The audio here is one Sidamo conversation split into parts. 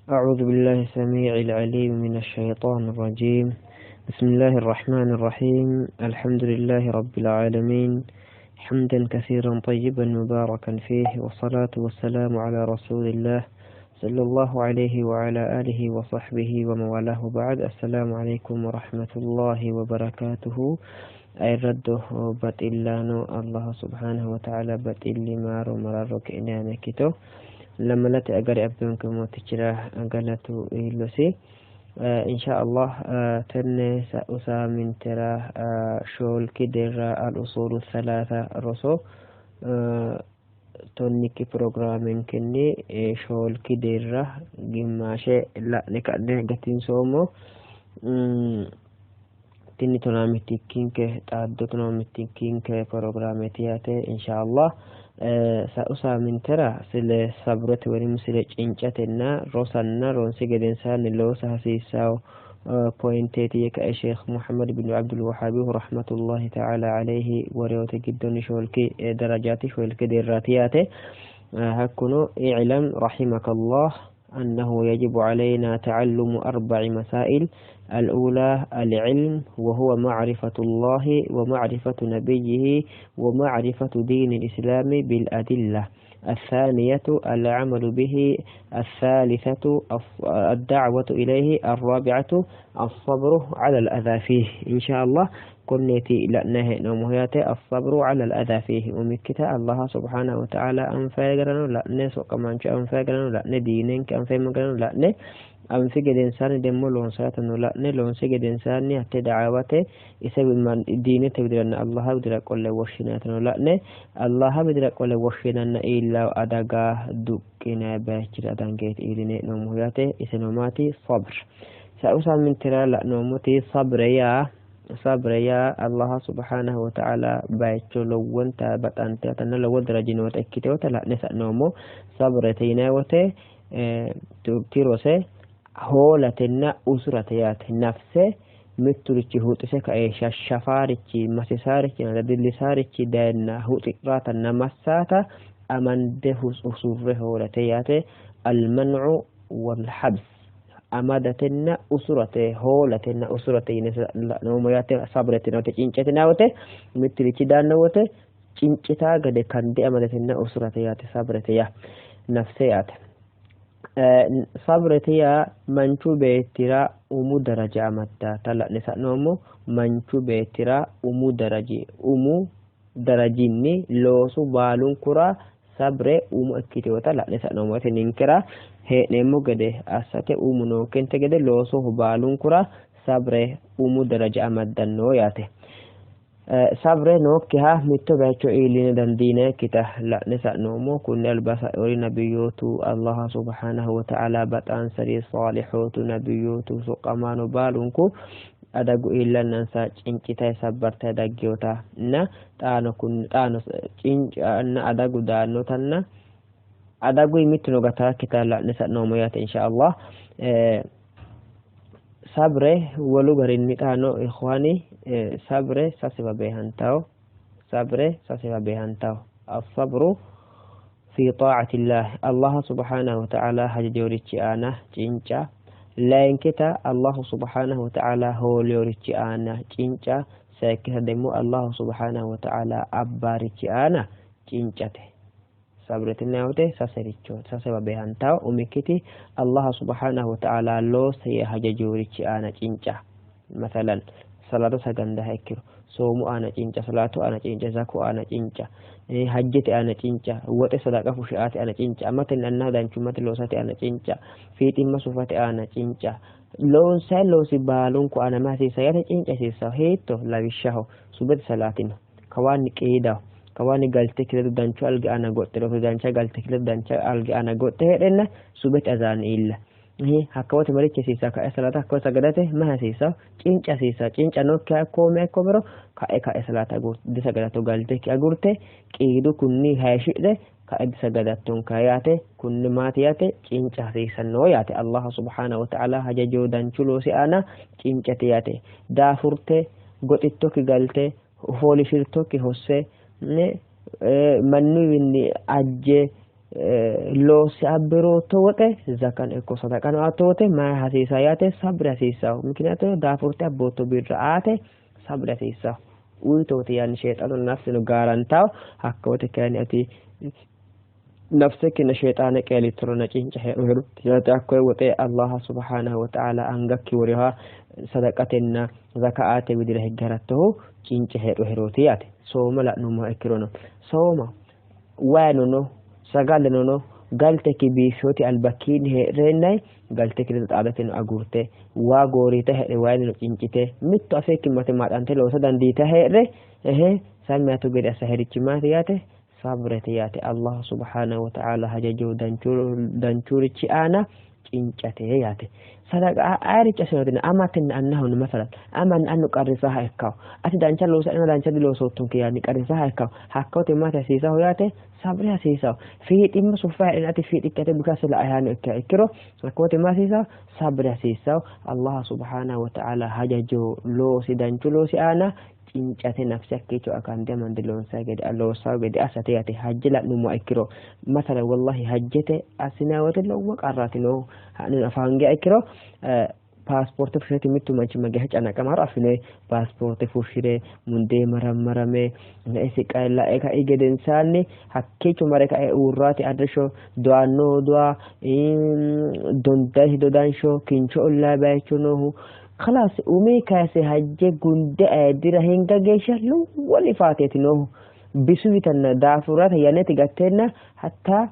أعوذ بالله السميع العليم من الشيطان الرجيم. بسم الله الرحمن الرحيم. الحمد لله رب العالمين، حمدا كثيرا طيبا مباركا فيه، والصلاة والسلام على رسول الله صلى الله عليه وعلى آله وصحبه ومن والاه، بعد السلام عليكم ورحمة الله وبركاته. Ayirraddo baxillaano Allah subhanahu wa ta'ala baxilli maaro mararro ki'neano ikkito lamalate agare abbinke mootichira galatu iillosi. Insha Allah tenne sa'u saamintera shoolki deerra al-usulu thalatha roso tonnikki pirogiraamenkenni shoolki deerra gimmaashe la'ne ka'ne gatinsoommo. Tini tonaa mittikkinke xaaddo tonaa mittikkinke pirogiraameeti yaate insha Allah. Sa'u saamintera sile sabrete woynim sile cincatenna rosanna ronsi gedensaanni loosa hasiissawo pointeeti yee kae Sheekh Muhammad bin Abdul Wahaabihu rahmatullahi ta'ala alayhi worewote giddonni shoolki darajaati, shoolki deerraati yaate. Hakkuno i'lam rahimakallah أنه يجب علينا تعلم 4 مسائل: الأولى العلم، وهو معرفة الله ومعرفة نبيه ومعرفة دين الإسلام بالأدلة؛ الثانية العمل به؛ الثالثة الدعوة إليه؛ الرابعة الصبر على الأذى فيه. إن شاء الله konneeti la'nayi hee'noommohu yaate. الصبر على الأذى فيه umikkita Allah subhanahu wa ta'ala anfayi garano la'ne, soqqamaancho anfayi garano la'ne, diinenke anfeemmo garano la'ne, anfi gedensaanni demmo loonsayatano la'ne, loonsi gedensaanni hatte da'awate ise diinete widiranna Allah widira qolle woshshinayatano la'ne, Allah widira qolle woshshinanna iillawo adaga duqqinay bayichira adangeeti iilline hee'noommohu yaate. Iseno maati? Sabr. Sa'u saamintira la'noommoti sabre yaa Allah subhanahu wa ta'ala bayicho lowonta baxanteyotanna lowo daraji noota ikkiteota la'ne sa'noommo. Sabrete yinay wote tirose hoolatenna usurate yaate. Nafse mitturichi huxise kae shashshafaarichi, masisaarichi, dadillisaarichi dayenna huxi'ratanna massaata amande usurre hoolate yaate. المنع والحبس, amadatenna usurate, hoolatenna usurate yine la'noommo yaate. Sabrete wote cincetena wote mitturichi daanno wote cincitaa gede kande amadatenna usurate yaate. Sabrete yaa nafse yaate. Sabrete yaa manchu beettira umu daraja amaddaata la'ne sa'noommo. Manchu beettira umu daraji, umu darajinni loosu baalunkura sabre umo ikkiteota la'ne sa'noommo yaate. Ninkera hee'neemmo gede assate umu noonkente gede loosoho baalunkura sabre umu daraja amaddanno yaate. Sabre nookkiha mitto bayicho iilline dandiinekkita la'ne sa'noommo. Kunni alba sa'ori nabiyyootu, Allah subhanahu wa ta'ala baxaansari saalihootu, nabiyyootu, soqqamaano baalunku adagu iillannansa cincitayi sabbartayi daggewota na xaano kun xaano cincanna adagu daannotanna adaguyi mittuno gataakkita la'ne sa'noommo yaate insha Allah. Sabre wolu garinni xaano ikhwaani, sabre sasewa beehantawo. Sabre sasewa beehantawo. الصبر في طاعة الله, الله سبحانه وتعالى hajajeworichi aana cinca. Layinkita الله سبحانه وتعالى hooleworichi aana cinca. Sayikkita demmo الله سبحانه وتعالى abbaarichi aana cincate. Sabrete yinanni wote sasericho sasewa beehantawo. Umikkiti Allah subhanahu wa ta'ala loosa yee hajajeworichi aana cinca. Masalan salaata sagandaha ikkiro soomu aana cinca, salaatu aana cinca, zaku aana cinca, hajjete aana cinca, woxe sadaqa fushi'aate aana cinca, amatenna annaho danchummate loosate aana cinca, fiiximma sufate aana cinca. Loonsayi loosi baalunku aana mayi hasiissawo yaate? Cinca hasiissawo. Hiitto? Lawishshaho subete salaati no, kawaanni qiidaho, kawaanni galtekki ledo danchu algi aana goxxe, dancha galtekki ledo dancha algi aana goxxe heedhenna subete azaani iilla. Hakka wote marichi hasiissawo? Ka'e salaata hakka sagadate mayi hasiissawo? Cinca hasiissawo. Cinca nookkiha ikkoome ikkoomero ka'e ka'e salaata disagadatto, galtekki agurte qiidu kunni hayishidhe ka'e disagadattonka yaate. Kunni maati yaate? Cinca hasiissanno yaate. Allah subhanahu wa ta'ala hajajo danchu loosi aana cincate yaate. Daafurte goxittokki galte, foolishirtokki hosse, mannuwiinni ajje Loosse abbirootto woxe zakano ikko sadaqano aatto wote mayi hasiisaa yaate? Sabri hasiissaho. Mikinaatino daafurte abbootto birra aate sabri hasiissaho. Uyitooti yaanni sheexaanu nafseno gaarantawo. Hakka wote kayinni ati nafsekkinna sheexaane qeelittoronna cinca heedhuhero yaate hakkoye woxe Allaha subhaanahu wa ta'aala angakki worinoha sadaqatenna zaka aate widira higge harattohu cinca heedhuherooti yaate. Sooma la'nummoha ikkirono sooma wayino no, sagaleno no, galtekki biiffinoti albakkiinni hee'reennay galtekki ledo xaadateno agurte, waa gooriita hee're wayinnino cincite, mittu afeekkimmate maaxante loosa dandiita hee're ehe sammi yaatto gede assaherichi maati yaate? Sabrete yaate. Allah subhaanahu wa ta'aala hajajo danchurichi aana cincate yaate. Sadaqa ayirichi asinotina amatenna annahono masalan amanna annu qarrisaha ikkawo, ati dancha loosa dancha diloosoottonke yaanni qarrisaha ikkawo, hakkawote maati hasiisaho yaate? Sabri hasiisaho. Fiiximma suffa heedhen ati fiixikki ate busha sila ayaano ikkiha ikkiro hakkawote maati hasiisaho? Sabri hasiisaho. Allah subhaanahu wa ta'aala hajajo loosi danchu loosi aana cincate nafsi hakkiicho akande amande loonsayi gede loossawo gede assate yaate. Hajje la'nummoha ikkiro masalan wallahi hajjete assinanni woyte lowo qarraati noohu. Ha'nino afaangiha ikkiro paaspoorte fushshate mittu manchi mageeshsha canaqamaro affinoyi. Paaspoorte fushshire mundee marammarame isi lae kai gedensaanni hakkiicho mare kae uurraati arrishsho doanno doa dondayi dodansho kincho ollaa bayicho noohu Kalaas umi kayse hajje gunde ayiddira hinga geeshsha lowo lifaateeti noohu. Bisuwitanna daafurate yannate gatteenna hatta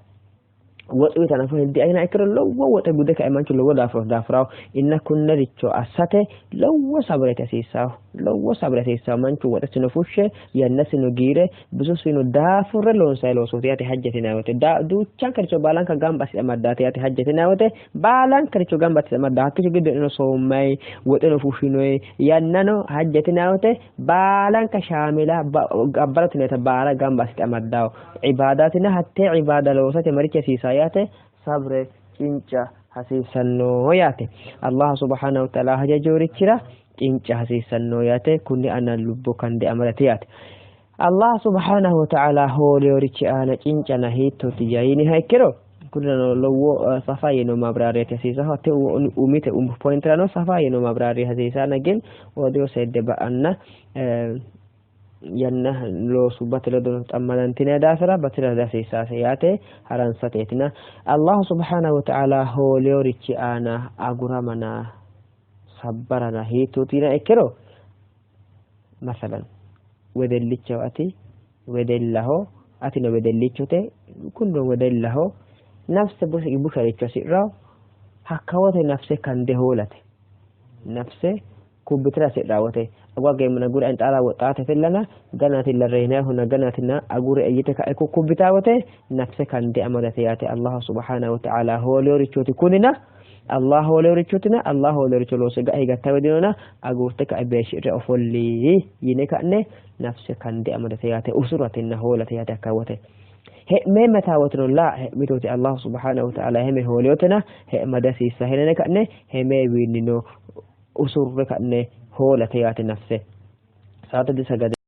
woxuwita nafa hiddi ayina ikkiro lowo woxe gude kae manchu lowo daafuro daafuraho. Inna kunnericho assate lowo sabreeti hasiissaho. Lowo sabre hasiissaho. Manchu woxesino fushshe yannasino giire bisosino daafurre loonsayi loosooti yaate hajjete yinanni woyte. Duuchankaricho baalanka gamba assite amaddaate yaate hajjete yinanni woyte. Baalankaricho gamba assite amadda. Hakkicho giddo heedhino soommayi, woxeno fushshinoyi, yannano hajjete yinanni woyte baalanka shaamila gabbarate yinannita baala gamba assite amaddawo. Ibaadaatina hattee ibaada loosate marichi hasiisaa yaate? Sabre, cinca hasiissanno yaate. Allah subhanahu wa ta'ala hajajorichira cinca hasiissanno yaate. Kunni ana lubbo kande amadate yaate. Allah subhanahu wa ta'ala hooleyorichi aana cincana hiittootiyya yiniha ikkiro kunnano lowo safa yino mabraariyati hasiisaho. Hatte umite umu pointirano safa yino mabraari hasiisana gin odio seedde ba'anna yanna loosubbate ledo xammanantine daafira batira dihasiissaase yaate haransateetina. Allah subhanahu wa ta'ala hooleyorichi aana aguramana sabbarana hiittootiina ikkiro masalan wedellichaho ati wedellaho atino wedellichote kunno wedellaho nafse busharicho hasi'rawo hakkawote nafse kande hoolate nafse kubbitira hasi'rawo wote agwa geemmona gure anxaala woxxaate tillana ganatilla reyinayihuna ganatina agure eyyite ka'e kukkubbita wote nafse kande amadate yaate. Allah subhanahu wa ta'ala hooleyorichooti kunina Allah hooleyorichootina Allah hooleyoricho loose ga'a higattawe dinona agurte ka'e beeshshi're ofolli yine ka'ne nafse kande amadate yaate usuratenna hoolate yaate hakka wote. He'meemme taawotino laa he'mitooti Allah subhanahu wa ta'ala heme hooleyotena he'ma dihasiissa hinene ka'ne hemeewiinnino usurre ka'ne hoolate yaate nafse. Saate disagade.